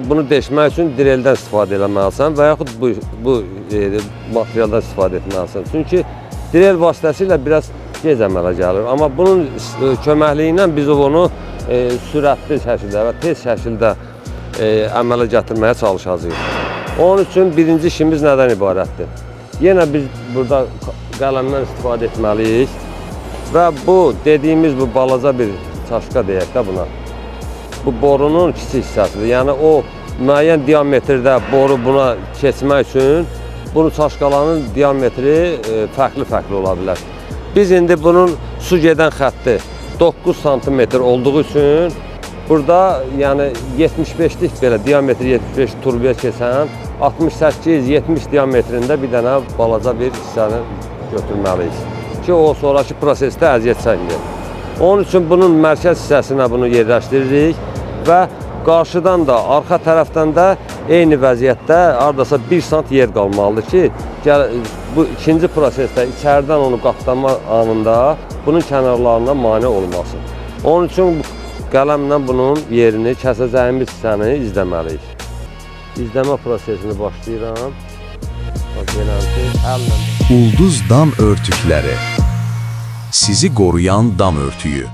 Bunu deşmək üçün dreldən istifadə eləməlisən və yaxud bu materialdan istifadə etməlisən. Çünki drel vasitəsilə biraz gec əmələ gəlir. Amma bunun köməkliyi ilə biz onu sürətli şəkildə və tez şəkildə əmələ gətirməyə çalışacağıq. Onun üçün birinci işimiz nədən ibarətdir? Yenə biz burada qələmdən istifadə etməliyik və bu dediyimiz bu balaca bir çaşka deyək də buna. Bu borunun kiçik hissəsidir. Yəni o müəyyən diametrdə boru buna keçmək üçün bunu çaşkalanın diametri fərqli-fərqli ola bilər. Biz indi bunun su gedən xətti 9 sm olduğu üçün burada yəni 75-lik belə diametri 75 turbaya keçən 68-70 diametrində bir dənə balaca bir hissəni götürməliyik ki, o sonrakı prosesdə əziyyət çəkməyək. Onun üçün bunun mərkəz hissəsinə bunu yerləşdiririk və qarşıdan da, arxa tərəfdən də eyni vəziyyətdə hardasa 1 sant yer qalmalıdır ki, bu ikinci prosesdə içəridən onu qatlama anında bunun kənarlarına mane olmasın. Onun üçün qələmlə bunun yerini, kəsəcəyimiz hissəni izləməliyik. İzləmə prosesini başlayıram. Bax, beləsi, əllə. Ulduz dam örtükləri. Sizi qoruyan dam örtüyü.